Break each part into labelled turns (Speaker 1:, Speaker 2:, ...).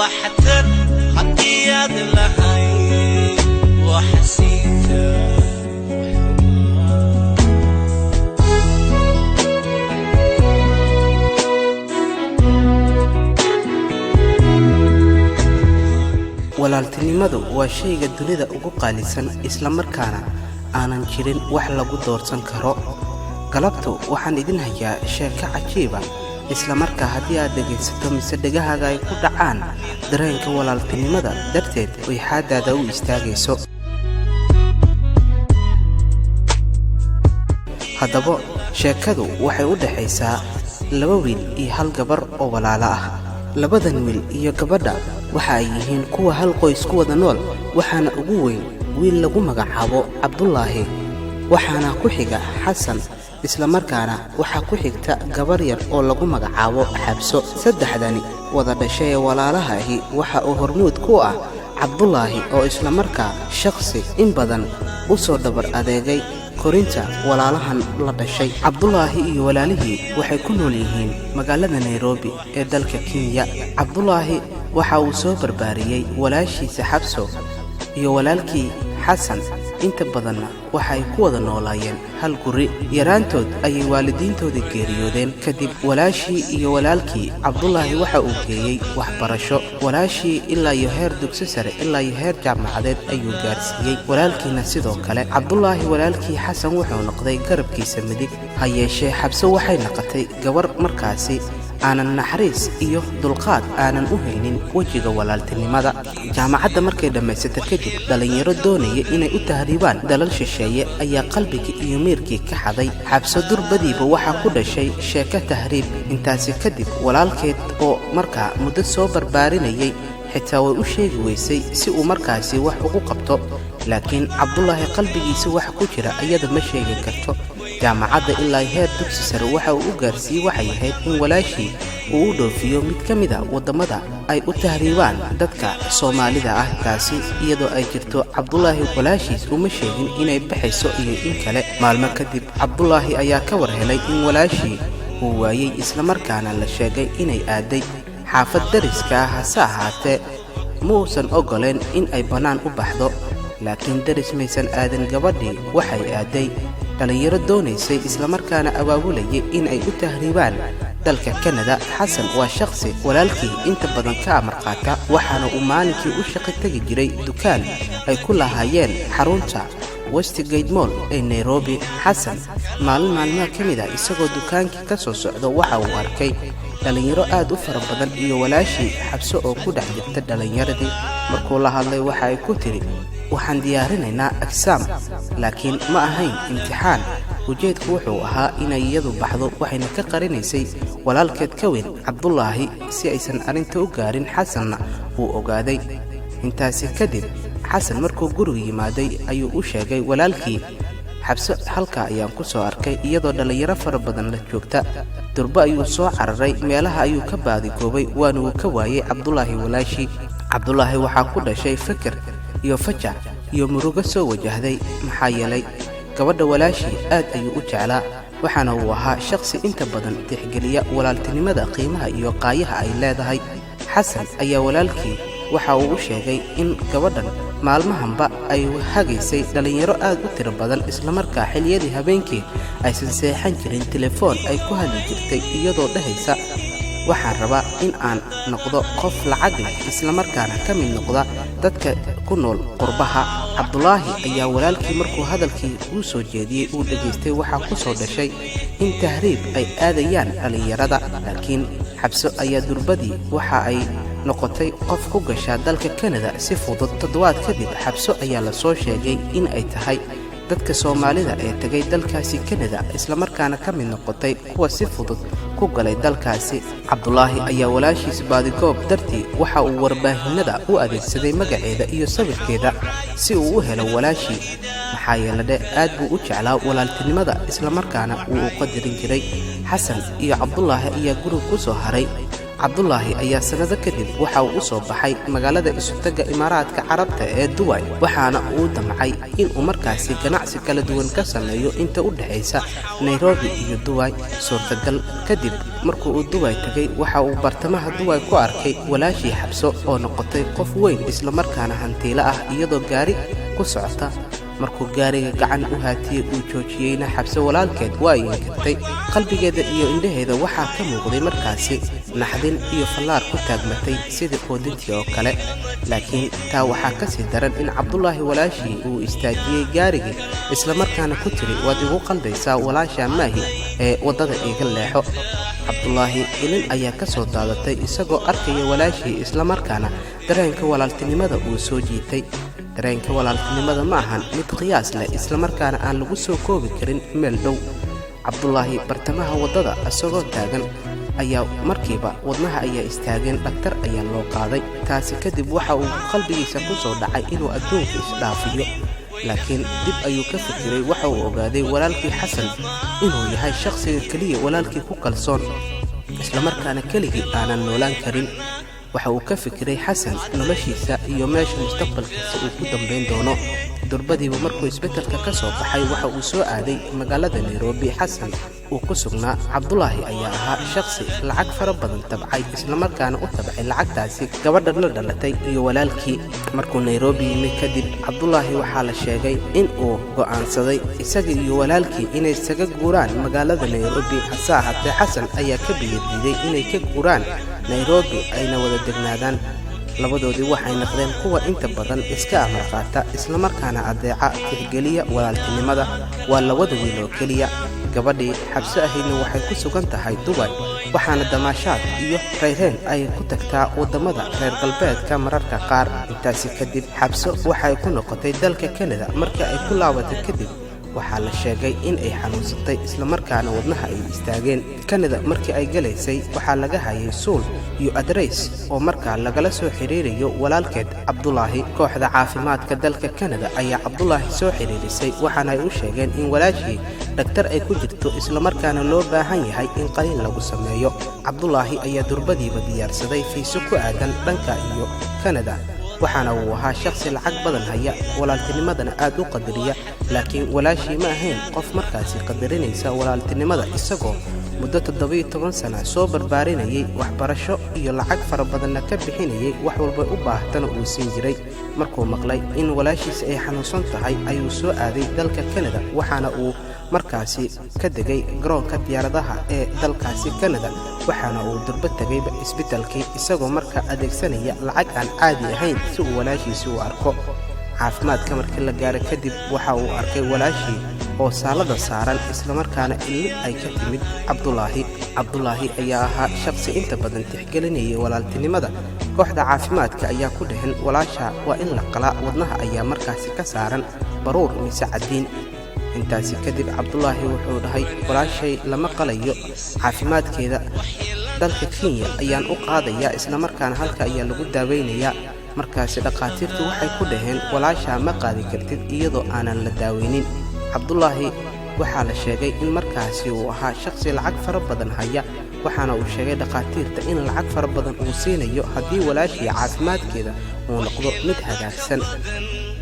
Speaker 1: Waxtar haddii aad lahayd waxa siita.
Speaker 2: Walaaltinimadu waa shayga dunida ugu qaalisan, islamarkaana aanan jirin wax lagu doorsan karo. Galabtu waxaan idin hayaa sheeko cajiiba, islamarkaa haddii aad dhegaysato mise dhegahaaga ay ku dhacaan, dareenka walaaltinimada darteed way xaaddaada u istaagayso. Haddaba sheekadu waxay u dhexaysaa laba wiil iyo hal gabar oo walaalo ah. Labadan wiil iyo gabadha waxa ay yihiin kuwa hal qoys ku wada nool, waxaana ugu weyn wiil lagu magacaabo Cabdulaahi, waxaana ku xiga Xasan, islamarkaana waxaa ku xigta gabar yar oo lagu magacaabo Xabso. Saddexdani wada dhashay ee walaalaha ahi waxa uu hormuud ku ah Cabdulaahi, oo islamarkaa shakhsi in badan u soo dhabar adeegay korinta walaalahan la dhashay. Cabdulaahi iyo walaalihii waxay ku nool yihiin magaalada Nairobi ee dalka Kenya. Cabdulaahi waxa uu soo barbaariyey walaashiisa Xabso iyo walaalkii Xasan, inta badanna waxa ay ku wada noolaayeen hal guri. Yaraantood ayay waalidiintooda geeriyoodeen. Kadib walaashii iyo walaalkii Cabdulaahi waxa uu geeyey waxbarasho. Walaashii ilaa iyo heer dugsi sare ilaa iyo heer jaamacadeed ayuu gaarsiiyey, walaalkiina sidoo kale. Cabdulaahi walaalkii Xasan wuxuu noqday garabkiisa midig. Ha yeeshee Xabso waxay noqotay gabar markaasi aanan naxariis iyo dulqaad aanan u haynin wejiga walaaltinimada. Jaamacadda markay dhammaysata kadib, dhallinyaro doonaya inay u tahriibaan dalal shisheeye ayaa qalbigii iyo miirkii ka xaday Xabso. Durbadiiba waxaa ku dhashay sheeko tahriib. Intaasi kadib walaalkeed oo markaa muddo soo barbaarinayay xitaa way u sheegi weysay si uu markaasi wax ugu qabto, laakiin Cabdulaahi qalbigiisa waxa ku jira iyada ma sheegi karto. Jaamacadda ilaa heer dugsi sare waxa uu u gaarsiiyey waxay ahayd in walaashii uu u dhoofiyo mid ka mid a waddamada ay u tahriibaan dadka Soomaalida ah. Taasi iyadoo ay jirto, Cabdulaahi walaashiis uma sheegin inay baxayso iyo in kale. Maalmo kadib Cabdulaahi ayaa ka war helay in walaashii uu waayey, islamarkaana la sheegay inay aaday xaafad dariska ah. Hase ahaatee ma uusan oggolayn in ay bannaan u baxdo, laakiin daris maysan aadan gabadhii. Waxay aaday dhallinyaro doonaysay islamarkaana abaabulayay in ay u tahriibaan dalka Kanada. Xasan waa shakhsi walaalkii inta badan ka amar qaata, waxaana uu maalinkii u shaqo tegi jiray dukaan ay ku lahaayeen xarunta Westgate Mall ee Nairobi. Xasan maalin maalmaha ka mid ah, isagoo dukaankii ka soo socdo, waxa uu arkay dhallinyaro aad u fara badan iyo walaashii Xabso oo ku dhex jirta dhallinyaradii. Markuu la hadlay waxa ay ku tidhi, "Waxaan diyaarinaynaa exam," laakiin ma ahayn imtixaan. Ujeedku wuxuu ahaa inay iyadu baxdo, waxayna ka qarinaysay walaalkeed ka weyn Cabdulaahi si aysan arrinta u gaarin. Xasanna wuu ogaaday. Intaasi kadib Xasan markuu gurigu yimaaday ayuu u sheegay walaalkii, "Xabso halka ayaan ku soo arkay iyadoo dhallinyaro fara badan la joogta." Durbo ayuu soo cararay, meelaha ayuu ka baadigoobay, waana uu ka waayey Cabdulaahi walaashii. Cabdulaahi waxaa ku dhashay fikir iyo fajac iyo murugo soo wajahday, maxaa yeelay gabadha walaashii aad ayuu u jeclaa, waxaana uu ahaa shakhsi inta badan tixgeliya walaaltinimada qiimaha iyo qaayaha ay leedahay. Xasan ayaa walaalkii waxa uu u sheegay in gabadhan maalmahanba ay hagaysay dhallinyaro aad u tiro badan, islamarkaa xilliyadii habeenkii aysan seexan jirin telefoon ay ku hadli jirtay, iyadoo dhahaysa, "Waxaan rabaa in aan noqdo qof lacag leh, islamarkaana ka mid noqda dadka ku nool qurbaha." Cabdulaahi ayaa walaalkii markuu hadalkii uu soo jeediyey uu dhegaystay, waxaa ku soo dhashay in tahriib ay aadayaan dhallinyarada. Laakiin Xabso ayaa durbadii waxa ay noqotay qof ku gashaa dalka Kanada si fudud. Toddobaad kadib Xabso ayaa lasoo sheegay in ay tahay dadka Soomaalida ee tegay dalkaasi Kanada, islamarkaana ka mid noqotay kuwa si fudud ku galay dalkaasi. Cabdulaahi ayaa walaashiis baadigoob dartii waxa uu warbaahinada u adeegsaday magaceeda iyo sawirkeeda si uu u helo walaashii, maxaa yeele dhe aad buu u jeclaa walaaltinimada, islamarkaana wuu u qadarin jiray. Xasan iyo Cabdulaahi ayaa guriga ku soo haray. Cabdulaahi ayaa sannado kadib waxa uu u soo baxay magaalada Isutagga Imaaraadka Carabta ee Duway, waxaana uu damcay inuu markaasi ganacsi kala duwan ka sameeyo inta u dhexaysa Nairobi iyo Duway. Suurtagal kadib markuu uu Duway tegay, waxa uu bartamaha Duway ku arkay walaashii Xabso oo noqotay qof weyn, islamarkaana hantiilo ah, iyadoo gaari ku socota. Markuu gaariga gacan u haatiyey uu joojiyeyna, Xabse walaalkeed waa ay inkirtay. Qalbigeeda iyo indhaheeda waxaa ka muuqday markaasi naxdin iyo fallaar ku taagmatay sidii qoodintii oo kale. Laakiin taa waxaa ka sii daran in Cabdulaahi walaashii uu istaajiyey gaarigii, islamarkaana ku tiri: "Waad igu qaldaysaa, walaashaa maahi ee waddada iiga leexo." Cabdulaahi ilin ayaa ka soo daadatay isagoo arkaya walaashii, islamarkaana dareenka walaaltinimada uu soo jiitay. Dareenka walaaltinimada ma ahan mid qiyaas leh, islamarkaana aan lagu soo koobi karin meel dhow. Cabdulaahi bartamaha waddada isagoo taagan ayaa markiiba wadnaha ayaa istaageen, dhaktar ayaa loo qaaday. Taasi kadib waxa uu qalbigiisa ku soo dhacay inuu adduunka isdhaafiyo, laakiin dib ayuu ka fikiray. Waxa uu ogaaday walaalkii Xasan inuu yahay shakhsiga keliya walaalkii ku kalsoon, islamarkaana keligii aanan noolaan karin. Waxa uu ka fikiray Xasan noloshiisa iyo meesha mustaqbalkiisa uu ku dambayn doono. Durbadiiba markuu isbeddelka ka soo baxay, waxa uu soo aaday magaalada Nairobi Xasan uu ku sugnaa. Cabdulaahi ayaa ahaa shakhsi lacag fara badan tabcay, islamarkaana u tabcay lacagtaasi gabadha la dhalatay iyo walaalkii. Markuu Nairobi yimid kadib, Cabdulaahi waxaa la sheegay in uu go'aansaday isaga iyo walaalkii inay isaga guuraan magaalada Nairobi. Hase ahaatee, Xasan ayaa ka biyadiiday inay ka guuraan Nairobi ayna wada degnaadaan. Labadoodii waxay noqdeen kuwa inta badan iska amar qaata, islamarkaana adeeca, tixgeliya walaaltinimada. Waa labada wiil oo keliya. Gabadhii Xabse ahaydna waxay ku sugan tahay Dubay, waxaana damaashaad iyo rayreen ay ku tagtaa waddamada reer galbeedka mararka qaar. Intaasi kadib Xabso waxay ku noqotay dalka Kanada. Markii ay ku laabatay kadib, waxaa la sheegay in ay xanuunsatay, islamarkaana wadnaha ay istaageen. Kanada markii ay galaysay, waxaa laga hayay suul iyo adreys oo markaa lagala soo xidhiirayo walaalkeed Cabdulaahi. Kooxda caafimaadka dalka Kanada ayaa Cabdulaahi soo xidhiirisay, waxaana ay u sheegeen in walaashii dhaktar ay ku jirto, islamarkaana loo baahan yahay in qaliin lagu sameeyo. Cabdulaahi ayaa durbadiiba diyaarsaday fiiso ku aadan dhanka iyo Kanada, waxaana uu ahaa shakhsi lacag badan haya, walaaltinimadana aad u qadariya. Laakiin walaashii ma ahayn qof markaasi qadarinaysa walaaltinimada, isagoo muddo 17 sana soo barbaarinayay, waxbarasho iyo lacag fara badanna ka bixinayay, wax walbay u baahtana uu siin jiray. Markuu maqlay in walaashiisa ay xanuunsan tahay, ayuu soo aaday dalka Kanada, waxaana uu markaasi ka degay garoonka diyaaradaha ee dalkaasi Kanada, waxaana uu durbo tegayba isbitaalkii, isagoo markaa adeegsanaya lacag aan caadi ahayn si uu walaashiisi u arko. Caafimaadka markii la gaaro kadib, waxa uu arkay walaashii oo saalada saaran, islamarkaana ilin ay ka timid Cabdulaahi. Cabdulaahi ayaa ahaa shaqsi inta badan tixgelinayay walaaltinimada. Kooxda caafimaadka ayaa ku dhaheen: "Walaasha waa in la qalaa, wadnaha ayaa markaasi ka saaran baruur mise caddiin." Intaasi kadib Cabdulaahi wuxuu dhahay: "Walaashay lama qalayo, caafimaadkeeda dalka Kenya ayaan u qaadayaa, islamarkaana halka ayaa lagu daaweynayaa." Markaasi dhakhaatiirtu waxay ku dhaheen: "Walaashaa ma qaadi kartid iyadoo aanan la daaweynin." Cabdulaahi waxaa la sheegay in markaasi uu ahaa shaqsi lacag fara badan haya, waxaana uu sheegay dhakhaatiirta in lacag fara badan uu siinayo haddii walaashii caafimaadkeeda uu noqdo mid hagaagsan.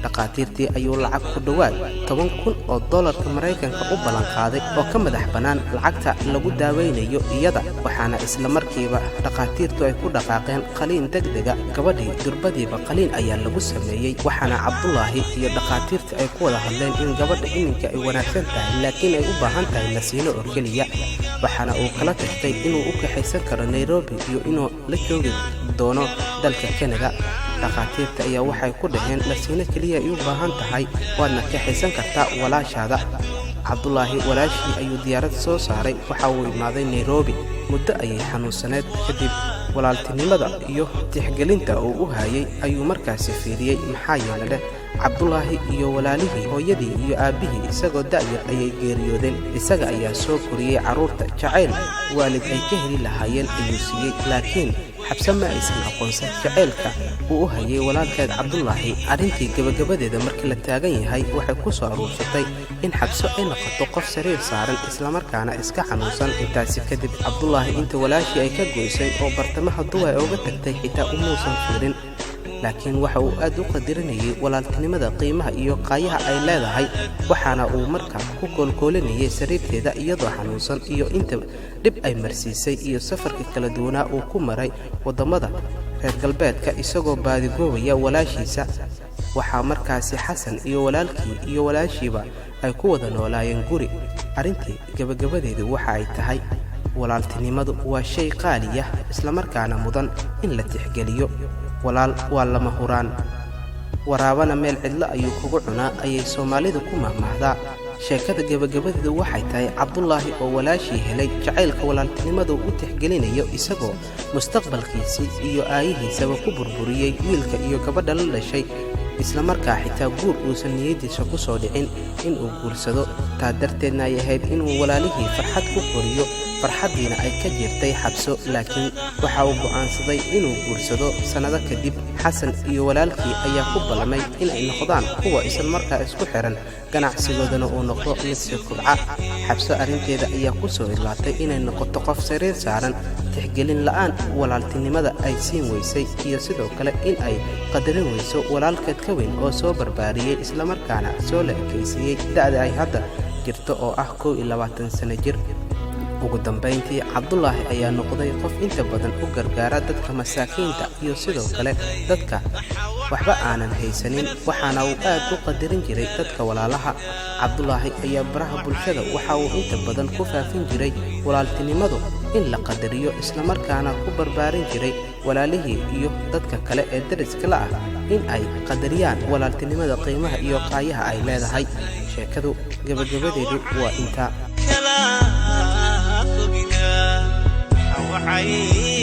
Speaker 2: Dhakhaatiirtii ayuu lacag ku dhowaad 10,000 oo dollarka Maraykanka u ballanqaaday oo ka madax bannaan lacagta lagu daaweynayo iyada, waxaana isla markiiba dhakhaatiirtu ay ku dhaqaaqeen qaliin degdega. Gabadhii durbadiiba qaliin ayaa lagu sameeyey, waxaana Cabdulaahi iyo dhakhaatiirta ay ku wada hadleen in gabadha iminka ay wanaagsan tahay, laakiin ay u baahan tahay nasiino oo keliya. Waxaana uu kala tashtay inuu u kaxaysan karo Nairobi iyo inuu la joogi doono dalka Kanada. Dhakhaatiirta ayaa waxay ku dhaheen: "Nasiino keliya ay u baahan tahay, waadna kaxaysan kartaa walaashaada." Cabdulaahi walaashii ayuu diyaarad soo saaray, waxa uu imaaday Nairobi. Muddo ayay xanuunsaneed. Kadib walaaltinimada iyo tixgelinta uu u hayay ayuu markaasi fiiriyey, maxaa yeele leh. Cabdulaahi iyo walaalihii, hooyadii iyo aabbihii isagoo da'yar ayay geeriyoodeen. Isaga ayaa soo koriyey carruurta. Jacayl waalid ay ka heli lahaayeen ayuu siiyey, laakiin Xabse ma aysan aqoonsan jacaylka uu u hayay walaalkeed Cabdulaahi. Arrintii gebagabadeeda markii la taagan yahay, waxay ku soo aruursatay in Xabso ay noqoto qof sariir saaran, islamarkaana iska xanuunsan. Intaasi kadib, Cabdulaahi inta walaashii ay ka goysay oo bartamaha Duway uga tagtay, xitaa umuusan fiirin, laakiin waxa uu aad u qadarinayay walaaltinimada qiimaha iyo qaayaha ay leedahay. Waxaana uu markaa ku koolkoolinayay sariirteeda iyadoo xanuunsan iyo inta dhib ay marsiisay iyo safarka kala duwanaa uu ku maray waddamada reer galbeedka isagoo baadigoobaya walaashiisa. Waxaa markaasi Xasan iyo walaalkii iyo walaashiiba ay ku wada noolaayeen guri. Arrintii gebagabadeedu waxa ay tahay, walaaltinimadu waa shay qaaliya, islamarkaana mudan in la tixgeliyo. Walaal waa lama huraan, waraabana meel cidlo ayuu kugu cunaa, ayay Soomaalidu ku mahmahdaa. Sheekada gebagabadeedu waxay tahay, Cabdulaahi oo walaashii helay, jacaylka walaaltinimadu u tixgelinayo, isagoo mustaqbalkiisii iyo aayihiisaba ku burburiyey wiilka iyo gabadha la dhashay, islamarkaa xitaa guur uusan niyaddiisa ku soo dhicin inuu guursado. Taa darteedna ay ahayd inuu walaalihii farxad ku koriyo, farxaddiina ay ka jirtay Xabso, laakiin waxa uu go'aansaday inuu guursado sannado kadib. Xasan iyo walaalkii ayaa ku ballamay inay noqdaan kuwa islamarkaa isku xihan, ganacsigoodana uu noqdo mid si kubca. Xabso arrinteeda ayaa ku soo idlaatay inay noqoto qof sariir saaran, tixgelin la'aan walaaltinimada ay siin weysay iyo sidoo kale in ay qadarin weyso walaalkeed ka weyn oo soo barbaariyey, islamarkaana soo la ekaysiiyey da'da ay hadda jirto oo ah 21 sano jir. Ugu dambayntii, Cabdulaahi ayaa noqday qof inta badan u gargaara dadka masaakiinta iyo sidoo kale dadka waxba aanan haysanin, waxaana uu aad u qadarin jiray dadka walaalaha. Cabdulaahi ayaa baraha bulshada waxa uu inta badan ku faafin jiray walaaltinimadu in la qadariyo, islamarkaana ku barbaarin jiray walaalihii iyo dadka kale ee dariska la ah in ay qadariyaan walaaltinimada qiimaha iyo qaayaha ay leedahay. Sheekadu gebagabadeedu waa intaa.
Speaker 1: Kala fogina waxa wacay.